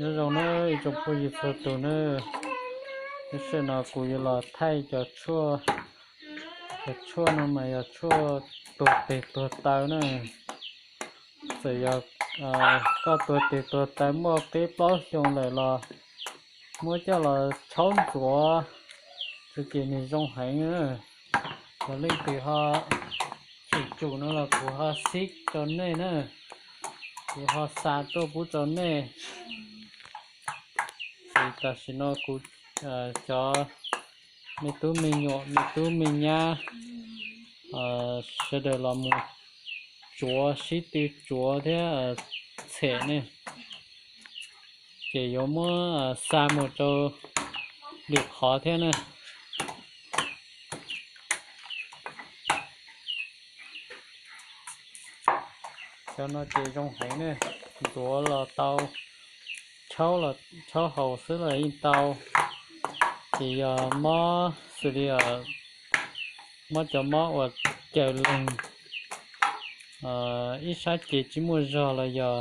Nyob zoo na ib tsoom phooj ywg txhua tus na, lub sij hawm no kuv yuav los thaij cov tshuaj. Cov tshuaj no mas yog tshuaj tuag tes tuag taw na. Txawm yog koj tuag tes tuag taw muaj peb plaub xyoo lawm los muab coj los tshaub ntxuav tso ces nws zoo heev na. Yog leej twg ho tsum tsum no los kuv ho xib rau nej na, kuv ho xa tuaj pub rau nej. Ces tam sim no kuv cov me tub me nyuam me tub me nyab sawv daws los mus tsuav, sib tw tsuav thiab txhem ne, ces yuav muab xa mus rau lwm qhov thiab na. Cov no ces zoo heev ne, ntxuav los tau, tshaub haus xwb los yeej tau. Ces yog mob xws li mob cov mob uas caws leeg, ib sab ces tsis muaj zog los yog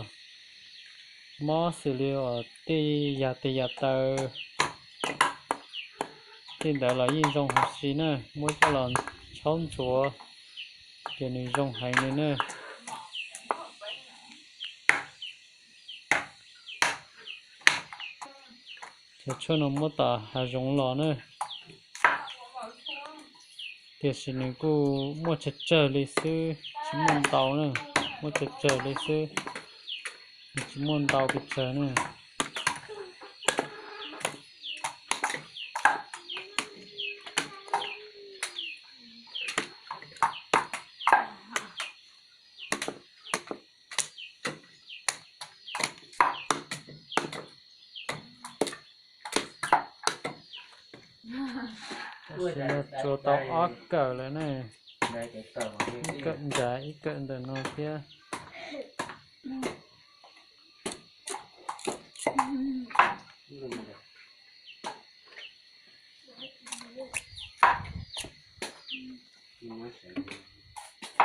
mob xws li uas tej yam tes yam taw tej ntawd los yeej zoo huv si na, muab coj los tshaub ntxuav ces nws zoo heev li na. Cov tshuaj no muab tom hav zoov los na, tiam sis nws kuj muaj tsawg tsawg li xwb, tsis muaj ntau na, muaj tsawg tsawg li xwb, nws tsis muaj ntau pes tsawg na. Tam sim no tsuav tau ob kawm lawm ne, ib kawm nrad ib kawm ntawm no thiab.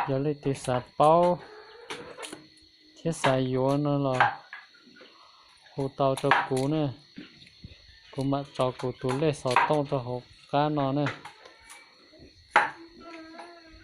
Yog leej twg xav paub thiab xav yuav no los hu tau rau kuv na, kuv mam tso kuv tus lej xov tooj rau hauv qab no na.